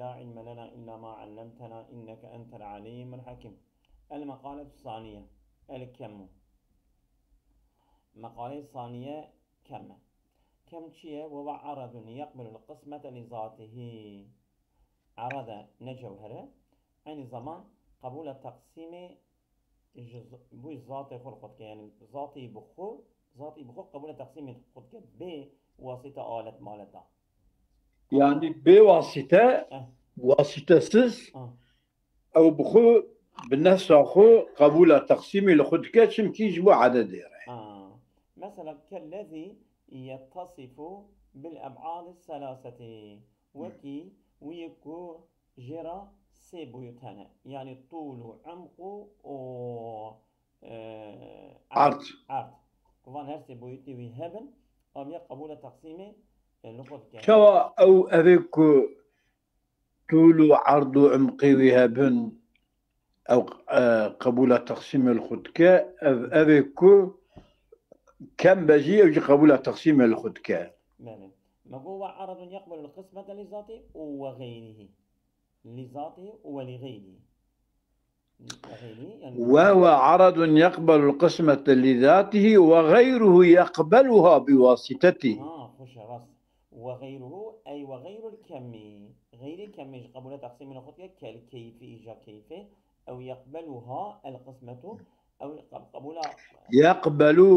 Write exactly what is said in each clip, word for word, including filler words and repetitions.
لا علم لنا إلا ما علمتنا إنك أنت العليم الحكيم. المقالة الثانية، الكم. Meqaleyê saniye kem e. Kem çi ye? Ve ve aradun yeqbelul qismete li zatihi. Arade ne cewher e. Eynî zaman qebûla teqsîmê ji z-, bû zatê xwe li xwe dike. Yani zatî bi xwe, zatî bi xwe qebûla teqsîmê xwe dike. Bê wasîte alet maleta. Yani bê wasîte, Eh. wasîtesiz, Ah. ew bi xwe, bi nefsa xwe qebûla teqsîmê li xwe dike, çimkî ji bo ededê re. Ah. Mesela kellezî yettasifu bil eb'adi selaseti. Wekî wî ku jê re sê boyut hene. Yani tûl û emq û, û, e, Erd. Erd. Ku van her sê boyutê wî hebin, aviya qebûla teqsîmê, e, li xwe dike. Çawa ew evê ku tûl û erd û emqê wî hebin, ew, e, qebûla teqsîmê li xwe dike, ev, evê ku kem be jî, ew jî qebûla teqsîmê li xwe dike. Belê. Me got, "Ve aradun yeqbelul qismete li zatî û ve xeyrîhî." Li zatî û ve li xeyrîhî. Ve xeyrîhî, yani Ve ve aradun yeqbelul qismete li zatîhî ve xeyruhu yeqbeluha bi wasîtetî. Ha, xweş e, rast. Ve xeyruhu, ey ve xeyrul kemî. Xeyrê kemî ji qebûla teqsîmê li xwe dike, kel keyfî, îja keyfê. Ew yeqbeluha el qismetu. Ew qeb-, qebûla Yeqbelu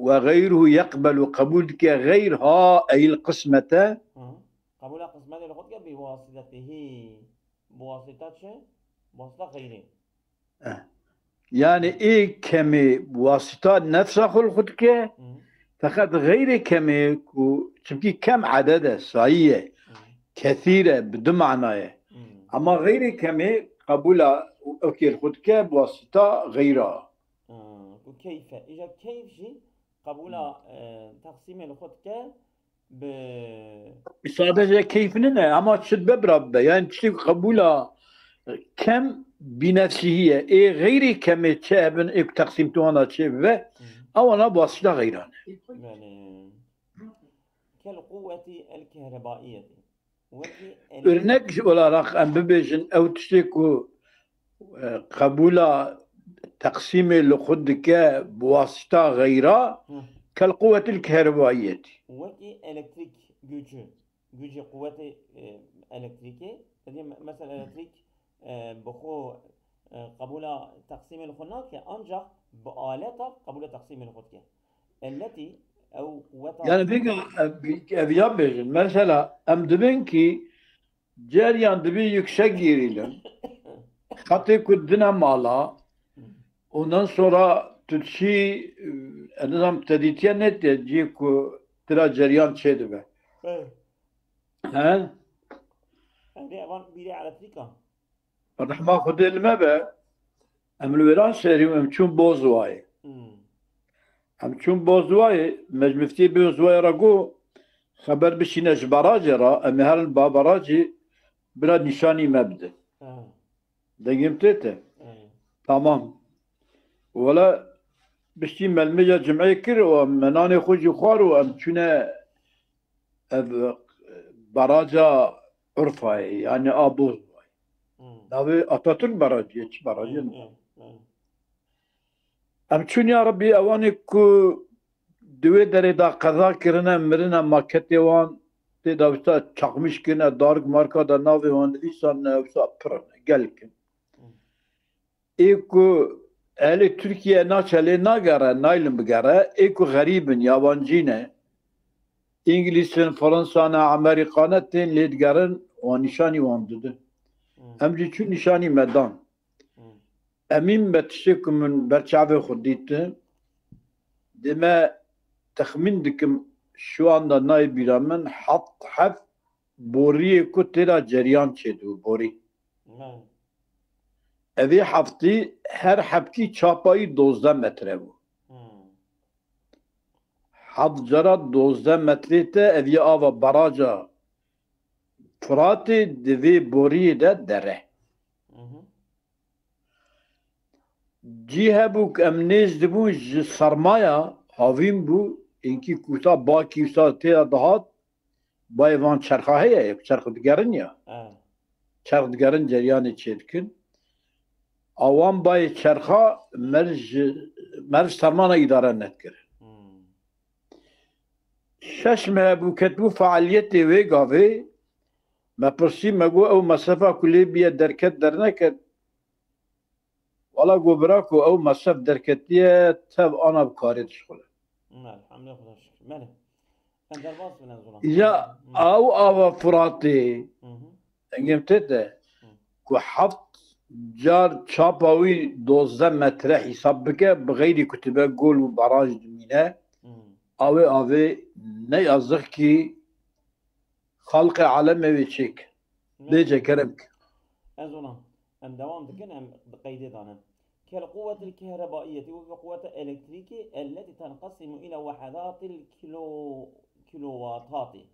ve xeyruhu yeqbelu, qebûl dike, xeyr ha, ey il qismete. Hı. Qebûla qismetê li xwe dike bi wasîtetihî. Bi wasîta çi? Bi wasîta xeyrê. Eh. Yani ê kemê bi wasîta nefsa xwe li xwe dike, Hı. feqet xeyrê kemê ku, çimkî kem eded e, sayî ye, Hı. kethîr e, bi du mana ye. Hı. Ama xeyrê kemê qebûla ew kê li xwe dike bi wasîta xeyra. Hı. Ku keyf e. Îja keyf jî qebûla, Hı. e, teqsîmê li xwe dike, bi Sadece keyf nine, ama çi dibe bira bibe. Yani tiştê ku qebûla kem bînefsîhî ye. Ê xeyrê kemê çi hebin, ê ku teqsîm tu wana çê bibe, Hı. ewana bi wasîta xeyran e. Belê. Kel quwwetî el kehrebaiyetî. Wekî ele- Örnek ji olarak em bibêjin, ew tiştê ku, e, qebûla teqsîmê li xwe dike bi wasîta xeyra, Hı. kel quwetil kehrebayiyetî. Wekî elektrîk gücü, gücü quwetê, e, elektrîkê. Dibê me-, mesela elektrîk, e, bi xwe, e, qebûla teqsîmê li xwe nake, ancak bi aleta qebûla teqsîmê li xwe dike. Elletî ew quweta Yani vêga ev, ev ya bêjin. Mesela em dibin ki ceryan dibî yüksek gerilim. Xetê ku dine mala, ondan sonra tu çi, e, nizam tedîtiye nete cî ku tira ceryan çêdibe. Evet. He? Evê evan bîrê elektrîka. Rehma Xwedê li me be, em li wêran şerî û em çûn Bozwayê. Hmm. Em çûn Bozwayê, me ji miftiyê Bozwayê re got, xeber bişîne ji barajê re, em ê herin ba barajê, bira nîşanî me bidin. Ha. Dengê min tê te? Ha. Tamam. Wele piştî me li mêja cimê kir û em, me nanê xwe jî xwar û em çûne ev, e, baraja Urfayê, yani a Bozwayê. Hmm. Navê Atatürk Barajı ye, çi barajı ye? Hmm, hmm, hmm. Em çûn ya Rebî, ewanê ku di wê derê de qeza kirine, mirine, maketê wan tê de wisa çakmiş kirine, dark marka de navê wan nivîsandine, wisa pir in, gelek in. Hmm. Ê ku ehlê Tirkiye naçe lê nagere, naylin bigere, ê ku xerîb in, yabancî ne, Îngilîz in, Fransa ne, Amerîka ne, tên lê digerin, wan nîşanî wan didin. Hmm. Em jî çûn nîşanî me dan. Hmm. Emîn be tiştê ku min ber çavê xwe dîtin, dê me texmîn dikim, şu anda nayê bîra min heft, heft boriyê ku tê de ceryan çêdibû, borî. Hmm. Evê heftî, her hebkî çapayî dozdeh metre bû. Hmm. Heft cara dozdeh metrê te, ev ye ava baraja Firatê di vê boriyê de dere. Mhm. Cî hebû ku em nêz dibûn ji sermaya havîn bû, înkî kuta bakî wisa tê de dihat, bayê van çerxa heye, yek çerx digerin ya. Ha. çerx digerin, ceryanê çêdikin. A wan bayê çerxa meriv ji, meriv sermana îdare nedikir. Hmm. Şeş meh bû ketibû fealiyetê wê gavê, me pirsî, me got, ew mesrefa ku lê bûye derket derneket? Wala got, bira ku ew mesref derketiye, tev ana bi karê dişixule. Elhamdülillah, Xuda şükür. Belê. Em derbas bin ez olam. Îca Hı. ew ava Furatê, Hı hı. engê te te, Hı. ku heft car çapa wî dozdeh metre hesab bike, bi xeyrî ku tibe gol û baraj dimîne, Hı. awê avê ne yazık ki xalqê alemê wê çêk. Ne? Bêce kerem ki. Ez ona. Em devam dikin, em bi qeydê danin. Kel quwwetil kehrebaiyeti ve quwwete elektriki elleti tenqasimu ila wahadatil kilo, kilovatati.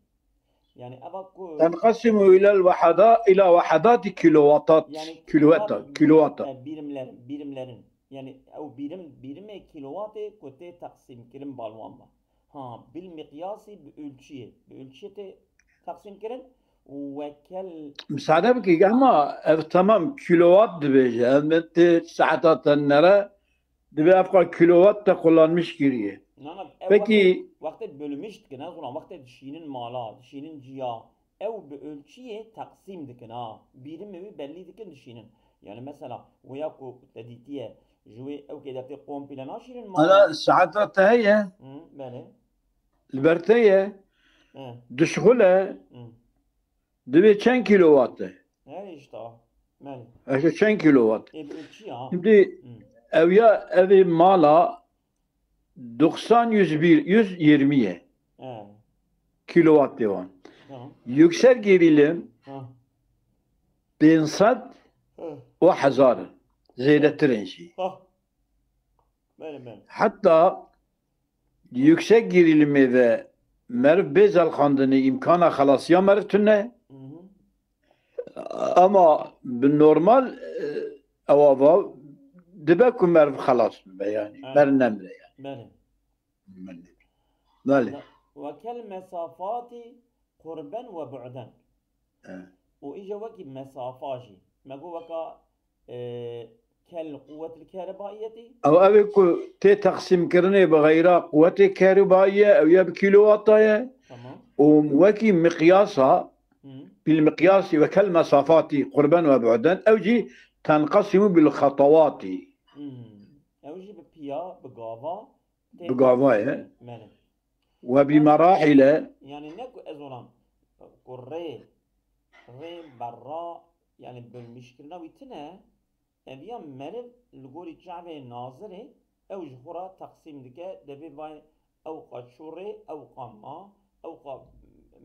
Yani eva ku Tenqasimu ila wahada, ila wahadati kilowatat. Yani Kilowata, kilowatat, kilowata. e, birimlerin, birimlerin. Yani ew birim, birimê kilowatê ku tê teqsîm kirin balwan ba. Ha, bil miqyasî bi ölçüyê. Bi ölçüyê tê teqsîm kirin û wekel Misade bike, ama ev temam kilowat dibêje. Ev min tê saeta te nere dibe ev qal kilowat te kullanmış kiriye. Na, na, ev Peki wextê, wextê bölmüş dikin, ez ona wextê dişînin mala, dişînin ciya. Ew bi ölçüyê teqsîm dikin ha. Bîrimê wî bellî dikin dişînin. Yani mesela wêya ku te dîtiye ji wê ew kê dertê komple naşînin mala. Ana saeta te heye? Hı, belê. Li ber te ye. He. Dişixule. Hı. Divê çend kilowat e? Her işte. Belê. Eşe çend kilowat? E, bi ölçü ya. Şimdi Hı. ev ya evê mala doksan yüz bir, yüz yirmi ye. He. Kilowat dewan. Tamam. Yüksek gerilim Ha. bin sed Ha. o hezar. Zêdetir in jî. Ha. Belê, belê. Hatta yüksek gerilimê ve meriv bê zelxandinê îmkana xelasiya meriv tune. Hı hı. Ama bi normal, e, ew ava dibe ku meriv xelas bibe, yani. Evet. Meriv nemire, yani. Belê. Belê. Belê. Ve kel mesafati qurben ve bu'den. Evet. Û îje wekî mesafa jî. Me got weka, e, kel quwwetil kehrebaiyetî. Ew, ev ê ku tê teqsîmkirinê bi xeyra quwetê kehrebayî ye, ew ya bi kilowata ye. Tamam. Û wekî miqyasa, Hı. bil miqyasî ve kel mesafatî qurben ve bu'den, ew jî tenqasimu bil xetawatî. Hı. Ew jî bi piya, bi gava, tê Bi gava ye. Belê. Ve bi merahile. Yani ne ku ez olam, ku rê, rê berra, yani bölmüşkirina wî tine, ev ya meriv li gorî çavê nazirê, ew ji xwe re teqsîm dike, devê vay ew qa çû rê, ew qa ma, ew qa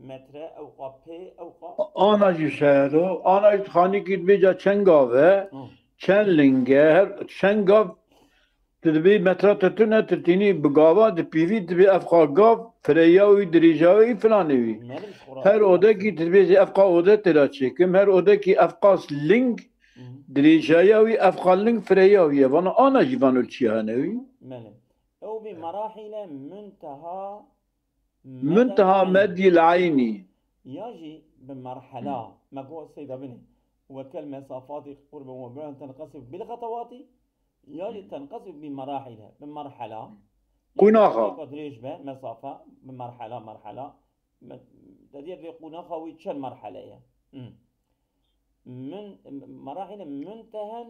metre, ew qa pê, ew qa Ana jî şehero, ana jî xanîkî dibêca çend gav e, Hı. çend ling e, her çend gav Tu dibî metra te tune, tu tînî bi gava dipîvî, dibî ev qa gav, fireya wî, dirêjaya wî, filanê wî. Her odekî tu dibêjî ev qa ode tê de çêkim, her odekî ev qa ling, Hı hı. dirêjaya wî, ev qa ling, fireya wî ye. Vana ana jî vano çi hene wî? Belê. Ew bi merahîle munteha Munteha medyil eynî. Ya jî bi merhela. Hı. Me got seyda binê. Wekel mesafatî qurben ve bu'den tenqasî bil xetewatî. Ya jî tenqasî bi merahîle. Bi merhela. Qunaxa. Mesafa dirêj be, mesafe, bi merhela, merhela. Me-, te diye vê qunaxa wî çend merhele ye? Hı. Min, merahîle muntehen,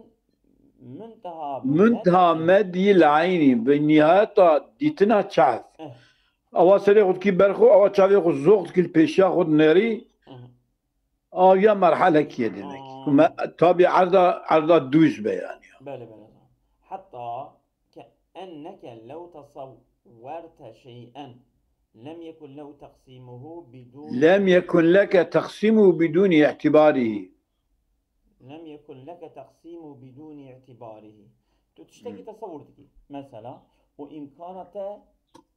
munteha Munteha medyil eynî, bi nihayeta dîtina çav. Eh. Awa serê xwe dikî ber xwe, awa çavê xwe zox dikî li pêşiya xwe dinêrî. Mhm. Awa ya merhelekî ye demek. Aa. Me, tabî erda, erda dûz be yani. Belê, belê. Heta ke enneke lew tesewwerte şey'en lem yekun lehu teqsimuhu bidûn Lem yekun leke teqsimuhu bidûnî i'tibarihi. Lem yekun leke teqsîmu bidûnî îtîbarîhî. Tu tiştekî Hı. tesewur dikî. Mesela, û îmkana te,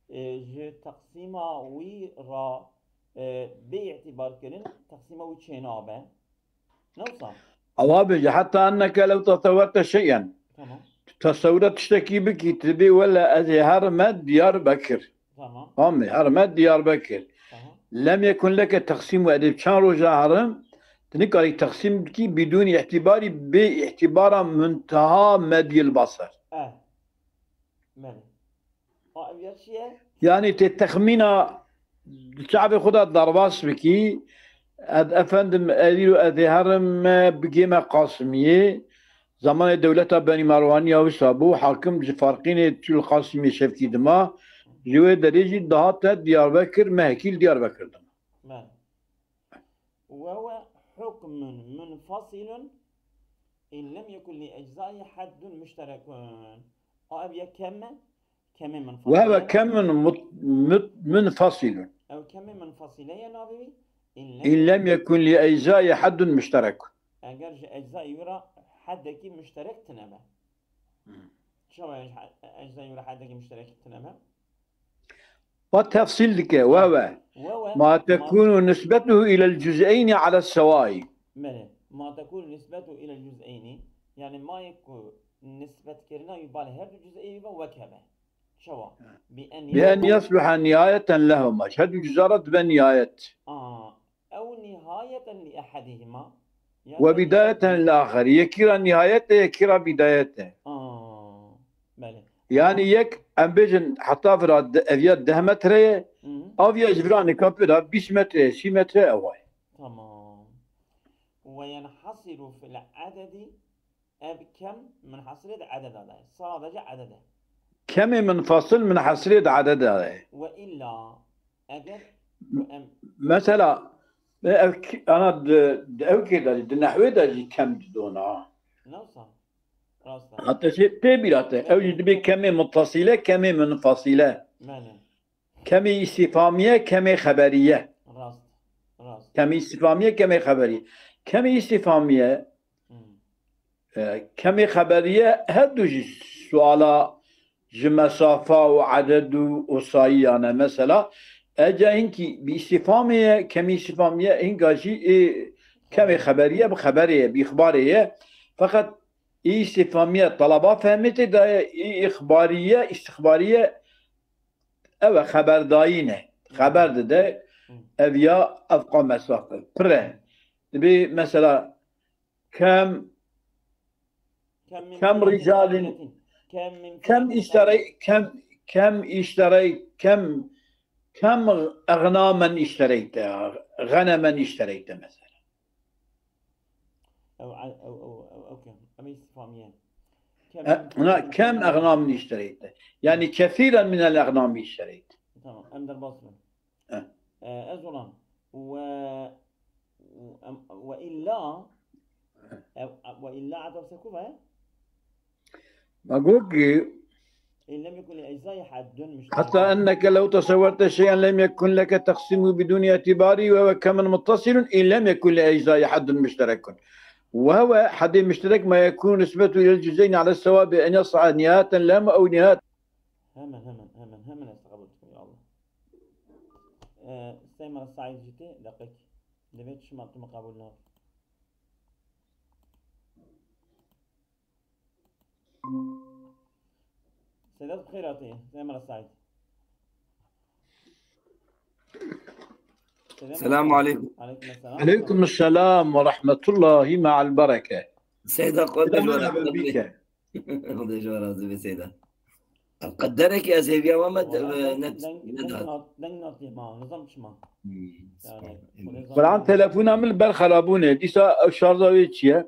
e, ji teqsîma wî ra, e, bê îtîbar kirin, teqsîma wî çênabe. Ne wisa? Ewa bêje, heta enneke lew tesewwerte şey'en. Tamam. Tu tesewura tiştekî bikî, tu bê wele ez ê herime Diyarbekir. Tamam. Amê, herime Diyarbekir. Aha. Lem yekun leke teqsîm ve edê çend roja herim, Tu nikarî teqsîm bikî bidûnî îtîbarî, bê îtîbara munteha medyil basar. E. Belê. A ev ya çi ye? Yanî tê texmîna di çavê xwe de derbas bikî, ez efendim ez îro ez ê herim bigême Qasimiyê, zemanê dewleta Benî Merwanî ya wisa bû, hakim ji Farqînê çû li Qasimiyê şevkî dima, ji wê derê jî dihate Diyarbekir, me hekî li Diyarbekir dima. Belê. وهو حكم منفصل إن لم يكن لأجزائه حد مشترك. A ev ya kem e? Kemê munfasil وهو e. كم مت- مت- منفصل Ew kemê munfasil e ya navê wî. إن لم إن لم يكن لأجزائه حد مشترك. Eger ji eczayê wî re hedekî muşterek tine be. Çawa ji he- eczayê wî re hedekî muşterek tine be? Ve tefsîl dike, وهو Wewe ما تكون نسبته إلى الجزئين على السواء. Belê. ما تكون نسبته إلى الجزئين. Yani mayê ku nisbetkirina wî bal her du cüzeyê wî be wek hebe. Çawa? بأن بأن يصبح نهاية لهما. Her du cüza re dibe nihayet. Aa, ew نهاية لأحدهما. Ya وبداية للآخر. Yekî re nihayet e, yekî re bidayet e. Aa, belê. Yani yek, em bêjin heta vira de- ev ya deh metre ye, Hı hı. av ya ji vira nika pê de bîst metre ye, sî metre ye, ew e. Tamam. وينحصر في العدد. Ev kem munhasirê di ededa de ye. Sadece edede. Kemê munfasil munhasirê di ededa ye. وإلا eger em Mesela, ev ki- ana di, di ew kê de jî, di nehwê de jî kem didona. Newsa. Rast e. Hatta şey tê bîra te. Ew jî dibê kemê muttasîle, kemê munfasîle. Belê. Kemê îstîfamiye, kemê xeberiye. Rast. Rast. Kemê îstîfamiye, kemê xeberiye. Kemê îstîfamiye, Hmm. e, kemê xeberiye her du jî suala ji mesafa û eded û osayî ya ne. Mesela, eca hinkî bi îstîfamê ye, kemê îstîfamiye hinka jî ê kemê xeberiye bi xeberê ye, bi îxbarê ye. Feqet îstîfamiye talaba fehmê tê daye, î îxbariye, îstîxbariye ew e, xeberdayîn e. Xeber dide, ev ya ev qa mesafe. Pir e. Dibê mesela kem, Kem min kem fi'atin ricalin, qaliletin. Kem min kem fi'atin îşterey, kem, kem îşterey, kem, kem egnamen îştereyte, ghenemen îştereyte mesela. Ew, ew, ew, ew, ew, kem. Em îstîfamiye. Kem E, huna kem egnamen îştereyte. Yani kesiren minel egnami îştereyte. Tamam, em derbas bin. E. E, ez olan. Ve, em, ve illa, e, ve illa adab sekuva, e? Ma got ki, إن لم يكن لأجزاء حد مشترك. حتى أنك لو تصورت شيئا لم يكن لك تقسيمه بدون اعتباره وهو كم متصل إن لم يكن لأجزاء حد مشترك. وهو حد مشترك ما يكون نسبته إلى الجزئين على السواء بأن يصح نهاية لهما أو نهاية. Hemen, hemen, hemen, hemen ez te qebûl dikim, ya Allah. E, Seyma Said jî tê, deqik. Divê tu şima tu min qebûl nabî. Sedat, bi xêr hatî, Seyma Said. Seyda, Selamun aleyküm. Aleyküm selam. عليكم السلام ورحمة الله مع البركة. Seyda, Xwedê ji we سلاما razî be. بك. Xwedê ji we razî be Seyda. Qederekî ez hêviya we me Wala ne deng, deng, deng nedat. nat, deng nat ma, nizam çima. Hmm, Yani, spas. Xwedê Quran zam- telefona min li ber xerabûne. Dîsa ew şarja wê çi ye?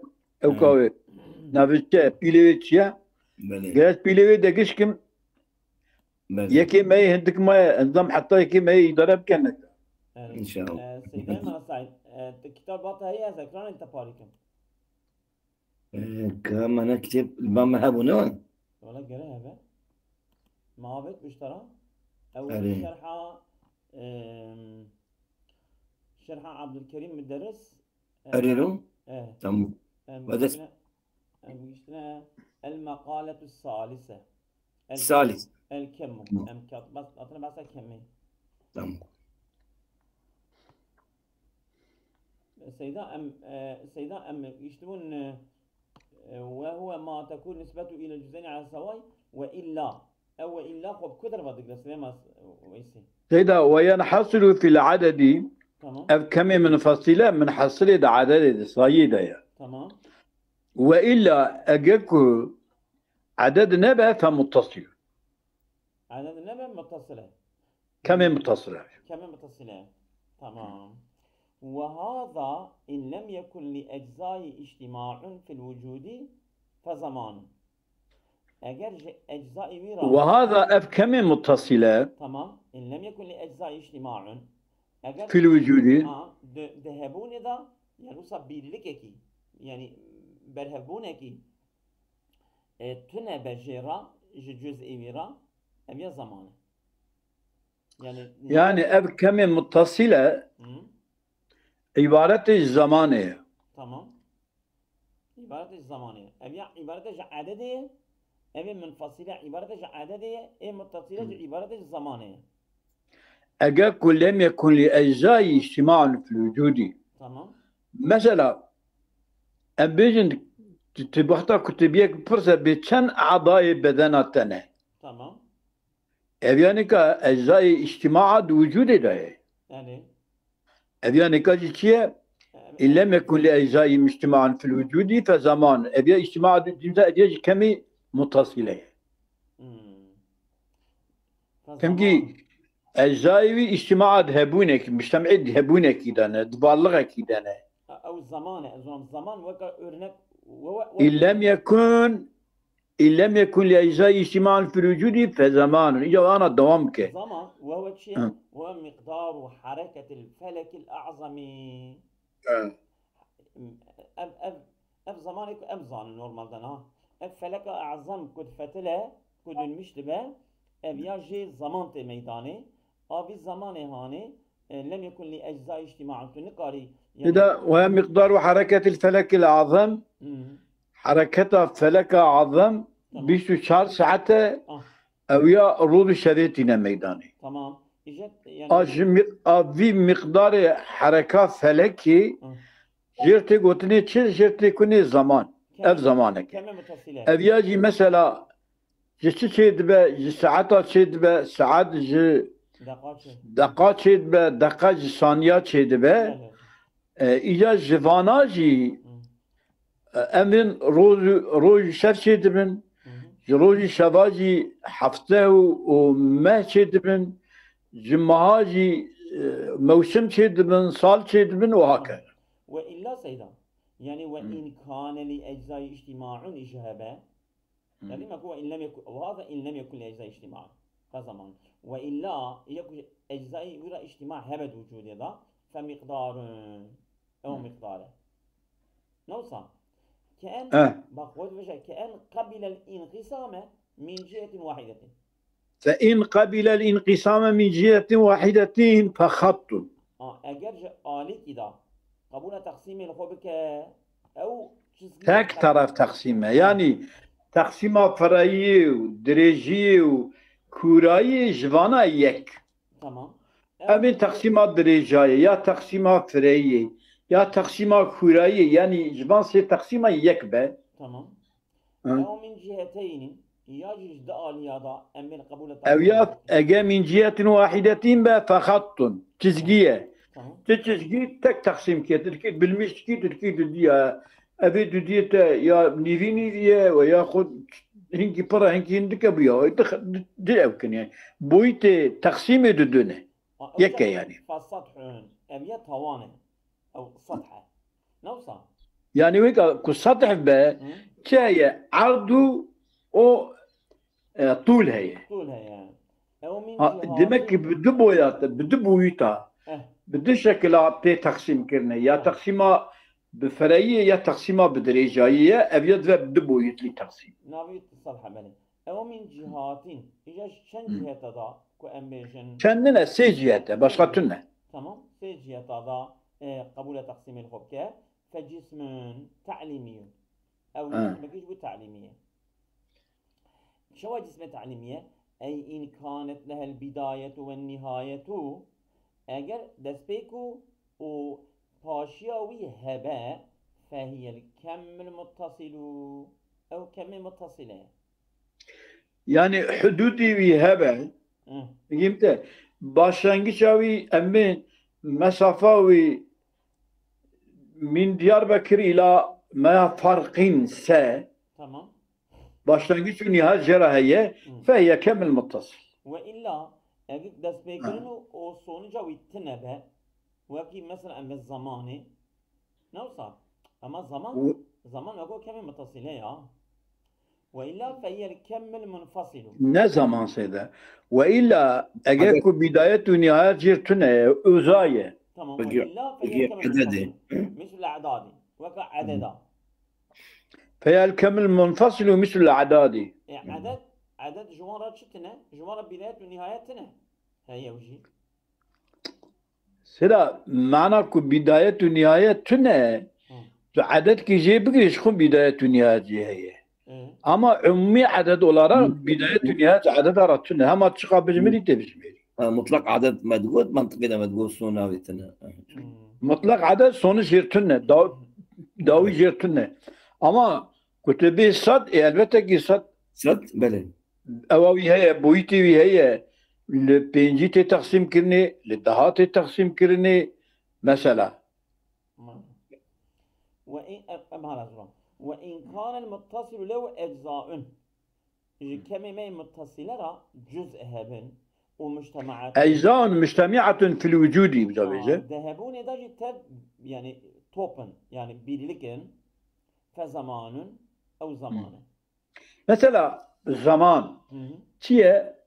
Ew Hmm. ka wê. Navê çi ye? Pîlê wê çi ye? Belê. Gerek pîlê wê de gişkim. Belê. Yekê me yê hindik me ye. Endam heta yekê me yê îdare bikin. Yani, İnşallah. E, Seyda Mala Said, e, te kitaba te heye, ez ekranê te parî kim. Ee, ka mana kitêb li ba me hebû ne? Wala gere hebe. Ma avêt biştara. Ew Erê. şerha, em, şerha Abdülkerim Müderris. Erê ro? Eh, Tamam. em, Ve de- giştine, em, giştine El Maqaletu Salise. El, Salis. El Kemu. Tamam. Em kat bas, atına basa kemi. Tamam. Seyda em, e, Seyda em giştibûn, e, e, وهو ما تكون نسبته إلى الجزئين على السواء وإلا. Ew وإلا xwe bi ku derva digre Süleyman Weysî? Seyda, وينحصر في العدد Tamam. Ev kemê munfasîle munhasilê di ededê de, sayî de ye. Tamam. Ve illa eger ku eded nebe fe muttasil. Eded nebe muttasile. Kemê muttasile. Kemê muttasile. Tamam. Ve hâzâ in lem yekun li eczayî içtima'un fil vucudî fe zamanun. Eger ji eczayî wî re Ve hâzâ ev kemê muttasile Tamam. In lem yekun li eczayî içtima'un. Eger fil vucudî. Ha, di, di hebûnê de, yani wisa birlikekî, yani berhevbûnekî e, tune be jê re, ji cüz'î wî re, ev ya zaman e. Yani Yani ev kemê muttasile Hı, îbaretê ji zamanê ye. tamam. İbaret ji zamanê ye. Ev ya îbaret ji ededê ye. Ev ê munfasile îbaret ji ededê ye. Ê muttasile ji îbaret ji zamanê ye. Eger ku lem yekun li eczayî içtima'un fil vucudî. Tamam. Mesela, em bêjin, tu, tu wexta ku tu biyek bipirse bê çend edayê bedena te ne? Tamam. Ev yanî ka eczayê içtimaa di wicûdê de ye. Yani Ev yanî ka jî çi ye? e, În lem yekun li eczayî içtima'un fil vucudî fe zaman. Ev ya içtimaa di cimza ev ya jî kemî mutasile ye. hmm. Kemkî eczayê wî içtimaa di hebûnekî, mujtemî di hebûnekî de ne, di varlixekî de ne. Ew zaman e, ez zaman weke örnek În lem yekun, în lem yekun li eczayî içtima'un fil vucudî fe zamanun. Îca ana dewam bike. Zaman, ve ve çi? Hı. Ve miqdaru hareketil felekil a'zami. Hı. Ev, ev, ev zamanê ku ev zanin normalde ha. Ev feleka a'zam ku difetile, ku dönmüş dibe, ev ya jê zaman tê meydanê. Avî zamanê hanê, e, lem yekun li eczayî içtima'un. Tu nikarî, yani Dida, ve miqdaru hareketil felekil azam, Hı, hareketa feleka azam Tamam. bîst û çar saet e, ah, ew ya roz û şevê tîne meydanê. tamam. Îje, yani A ji mi-, a vî miqdarê hereka felekî Hı. jêr tê gotinê çi, jêr tê kunê zaman. Ev zamanek. Keme mutasile. Ev ya jî mesela ji çi çê dibe, ji saeta çê dibe, saet ji Deqa çi? deqa çê dibe, deqa ji saniya çê dibe. Yani, E, îca ji vana jî hı, e, em ên roj, roj û şev çê dibin. hı hı. Ji rojî şeva jî hefte û, û meh çê dibin. Ji meha jî e, mewsim çê dibin, sal çê dibin û hake. Ve illa seyda. Yani ve Hı. in kane li eczayî içtima'un îje hebe. Hı. Yani me ku ve in lem yekun, ve hâzâ in lem yekun li eczayî içtima'un. Ka zaman. Ve illa, ya ku eczayî wî re içtima hebe di vücudê de, fe miqdarun. Ew Hı. miqdar e. Ne wisa? Ke en, Eh. bak, xwe dibêje, ke en qabilel inqisame min cihetin wahidetin. Fe in qabilel inqisame min cihetin wahidetin fe xattun. Ha, eger ji alîkî de qebûla teqsîmê li xwe bike, ew çizgî Tek teref teqsîm e. Yanî teqsîma fireyî û dirêjiyê û kûrayî ji vana yek. Tamam. Ev ê teqsîma dirêjayê, ya teqsîma fireyiyê, ya teqsîma kûrayiyê, yanî ji van sê teqsîma yek be. Tamam. Hı. Ew min ciheteyni, ya jî ji di aliya da em bên qebûla Ev ya teqsîmê. ege min cihetin wahidetin be fe xattun. Çizgî ye. Tamam. Ti çizgî tek teqsîm ke, tirkî bilmiş kî, tirkî dudî ye. Evê dudiyê te ya nîvî nîvî ye we ya xwe hinkî pir e, hinkî hindik e bûya. Di, di, di ew kin yani. Boyîtê teqsîmê dudune. Ha, ew Yek e jî yani. Fesathun. Ev ya tawane. Ew sath e. Ne wisa? Yani weka ku sath be, Hı? çi heye? Erd û o e, tûl heye. Tûl heye. Ew min Ha, cihatin- demek ki bi du boyata, bi du boyuta, Eh, bi du şekila tê teqsîm kirine. Ya Eh. teqsîma bi fireyiyê ya teqsîma bi dirêjayî ye. Ev ya dibe bi du boyutlî teqsîm. Navî sath e, belê. Ew min cihatin. Îja ji çend Hı. Ciheta da ku em bêjin? Çend ne? Sê cihet e, başka tune. Tamam. Sê ciheta da e, qebûla teqsîmê li xwe bike. Fe cismun ta'limiyun. Ew Ha. cismekî ji bo ta'limî ye. Çawa cismê ta'limî ye? Ey in kanet lehel bidayetu ve nihayetu. Eger destpêk û, û paşiya wî hebe, fehiyel kemmil muttasilu. Ew kemê muttasile ye. Yani hududî wî hebe, Hı. bigim te, başlangîça wî em ê mesafa wî min Diyarbekir ila me farqîn se, Tamam. başlangîç û nihayet jê re heye, Hı. Fe hiye kemil muttasil. Ve illa eger destpêkirin û, û sonuca wî tine be, wekî mesela em ve zamanê, ne wisa? Ama zaman, Û- zaman weko kemê mutasile ya. Ve illa fe hiye kemil munfasilu. Ne zaman seyde. Ve illa eger ku bidayet û nihayet jê tune, uzaye. Tamam. Peki, Ve illa fe peki, hiye kemil ededi. munfasilu. Misl edadi. Weka ededa. Fe hiye kemil munfasilu misl edadi. E, edet, edet ji wan re çi tine? Ji wan re bidayet û nihayet tine. Heye wî jî. Sira mana ku bidayet û nihayet tune, Hı. tu edet ki jê bigirî, ji xwe bidayet û nihayet jê heye. E, Ama umumî edet olarak bidayet û nihayet ededa re tune. Hema çiqa bijmirî tê bijmirî. Ha, mutlak adet me digot, mantiqê de me digot, sona wê tine. hmm. Mutlak edet sonuç jê tune. Da, dawî jê tune. Ama ku tu bê sed, e, elbette ki sed Sed, belê. Ewa wî heye, boyîtê wî heye, li pêncî tê texsîm kirinê, li deha tê texsîm kirinê, mesela. Ve in, em, em hala zor. Ve in kanel muttasilu lew eczaun. Ji kemê me mutasile ra cüz hebin û mujtemaat. Eczaun mujtemiatun fil wucudî, bi Ha, bêje. Dehebûnê de jî tev, yani topin, yani birlikin, fe zamanun ew zamane. Mesela zaman Hı hı. çi ye?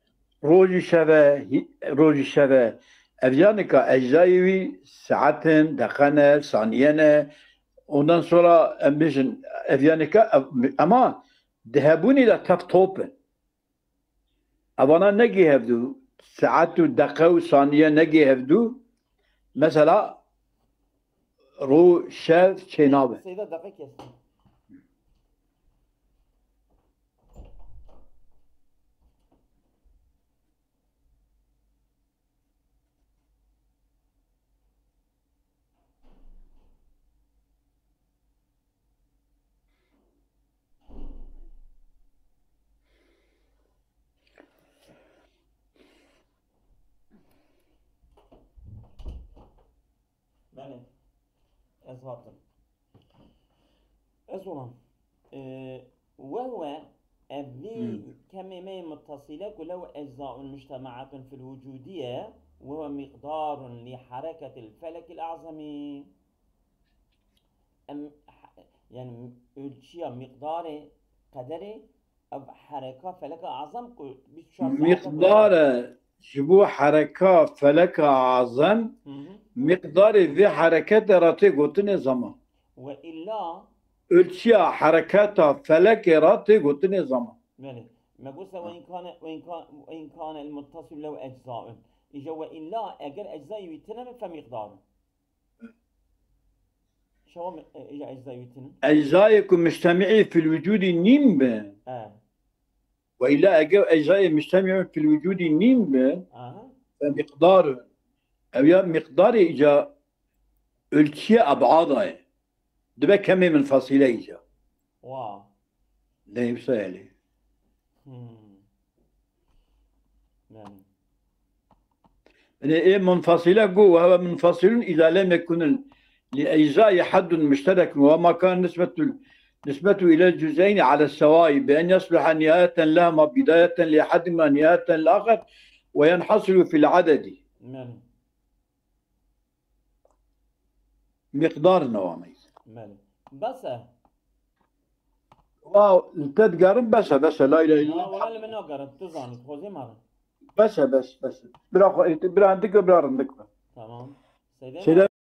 Rojî şeve, hî- rojî şeve. Ev yanika ecdayê wî saetin, deqene, saniyene. Ondan sonra em bêjin ev yanika ev, ama dihebûnî de tev top in. Evana negê hevdû, saet û deqe û saniye negê hevdû. Mesela roj, şev çênabe. Seyda deqe kestin. Belê. Ez hatim. Ez olam. Ee, ve huve ev vî Hmm. kemê me mutasile ku lew eczaun mujtemaatun fil wucudiye ve huve miqdarun li hareketil felekil azami. Em, ha- yani ölçüya miqdarê qederê ev hereka feleka azam ku bîst û çar saete Miqdare ji bo hereka feleka azem, Hı hı. miqdarê vê herekete re tê gotinê zaman. Ve illa Ölçüya hereketa felekê re tê gotinê zaman. Belê. Me got se ve in kane, ve in kan-, ve in kane el muttasil lew eczaun. Îja ve illa eger eczayê wî tine be fe miqdarun. Şewa mi-, e, îja eczayê wî tine. Eczayê ku mujtemiî fil wucudî nîn bin. E. Ve illa eger eczayê mujtemiî fil wucudî nîn bin, Aha. fe miqdarun. Ew ya miqdarê îca ölçüye ebada ye. Dibe kemê min fasîle îca. Wa. Lê wisa ye lê. Hmm. Yani. Yani ê munfasile got, ve huve munfasilun îza lem yekunun li eczayî heddun muşterekun ve ma kan nisbetul, nisbetu ila cüzeyni ala sewayî bi en yasluha nihayeten lehma bidayeten li heddin ve nihayeten li axer ve yenhasilu fil adedi. Yani. Miqdar newa me. Belê. Bes e. Wa li te digerin bes e, bes e, la ilahe Ya illallah. wala li min nagerin, tu zanî, xwezê me re. Bes e, bes, bes. Bira xwe, bira hindik be, bira rindik be. Tamam. Seyde Seyde